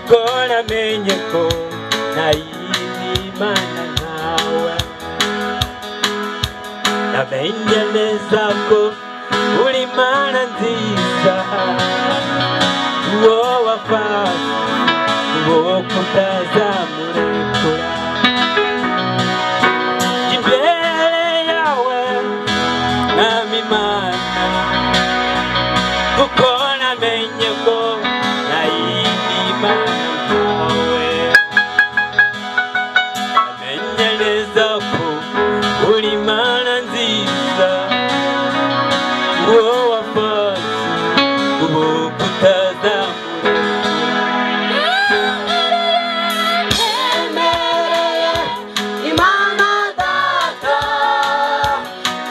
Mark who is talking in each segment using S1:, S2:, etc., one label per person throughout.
S1: Kuko namenye ko nta yindi mana nkawe. Namenye neza ko uri Imana nziza, uwo wafashe ukuboko utazamurekura. Imbere yawe Mwami Imana, kuko namenye ko nta yindi mana nkawe. Namenye neza ko uri Imana nziza, uwo wafashe ukuboko utazamurekura.
S2: Nemereye Imana Data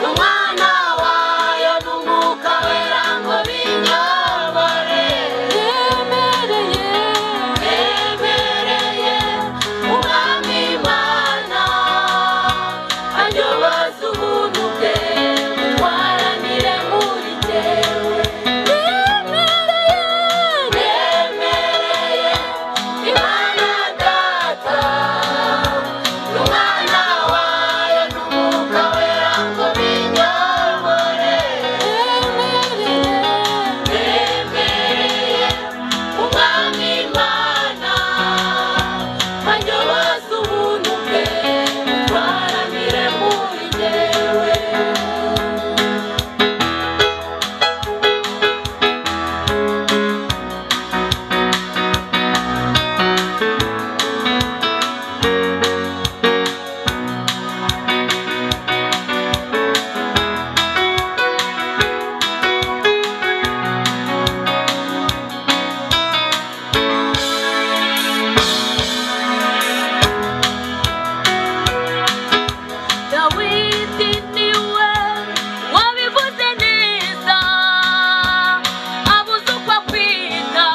S2: n'Umwana wayo n'Umwuka Wera ngo binyobore. Nemereye Umwami Imana anyoboze ubuntu bwe, butwaranire muri jyewe. Nemereye Imana Data n'Umwana wayo n'Umwuka Wera ngo binyobore. Nemereye Umwami Imana anyoboze ubuntu bwe, butwaranire muri jyewe.
S3: Dawidi niwe wabivuze neza, abuze uko akwita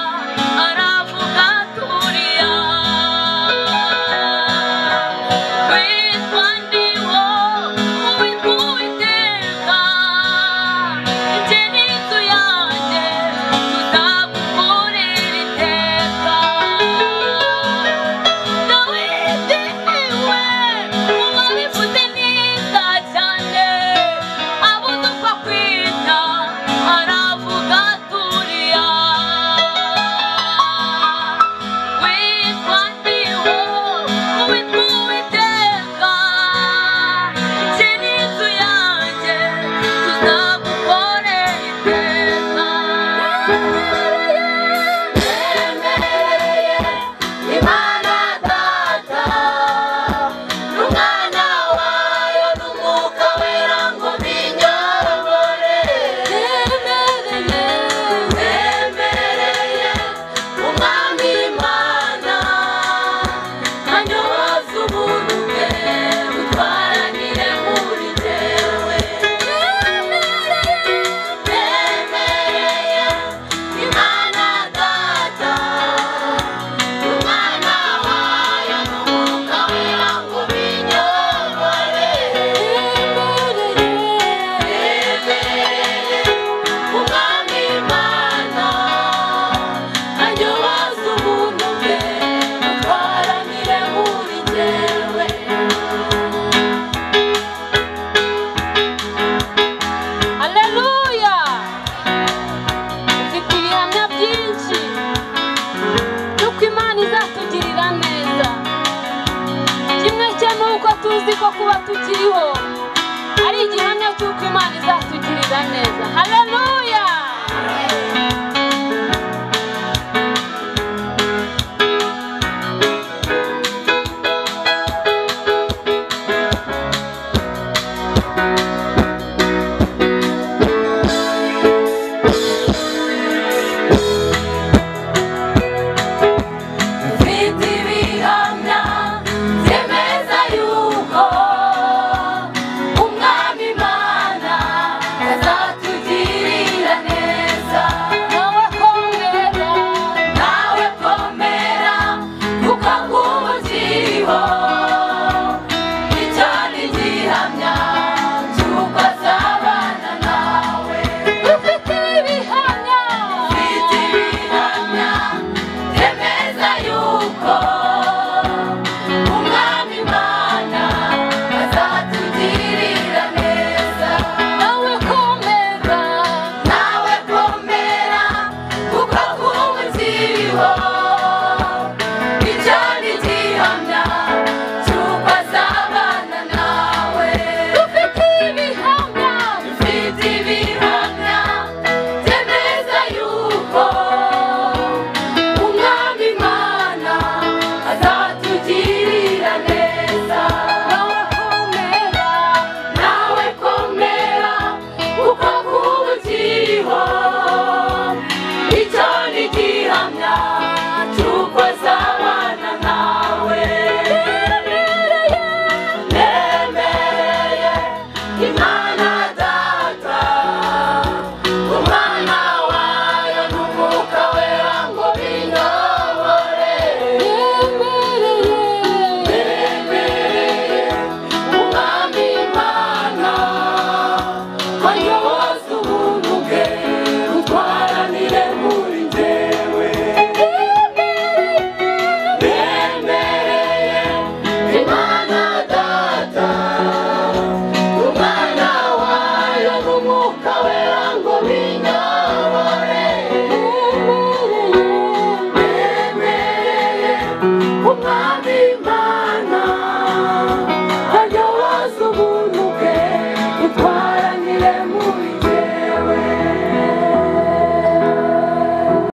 S3: aravuga turiya. Witwa ndiwo uwitwa Uwiteka, njye n'inzu yanjye tuzagukorera iteka. Dawidi niwe wabivuze neza cyane, abuze uko akwita aravuga turiya. Witwa ndiwo uwitwa Uwiteka, njye n'inzu yanjye tuzagukorera iteka.
S2: Nemereye Imana Data n'Umwana wayo n'Umwuka Wera ngo binyobore. Nemereye Umwami Imana anyoboze ubuntu bwe, butwaranire muri jyewe. Nemereye Imana Data n'Umwana wayo n'Umwuka Wera ngo binyobore. Nemereye Umwami Imana anyoboze ubuntu bwe, butwaranire muri jyewe.
S3: Haleluya! Mfite ibihamya byinshi by'uko Imana izatugirira neza. Kimwe cyo ni uko tuzi ko kuba tukiriho ari igihamya cy'uko Imana izatugirira neza. Haleluya!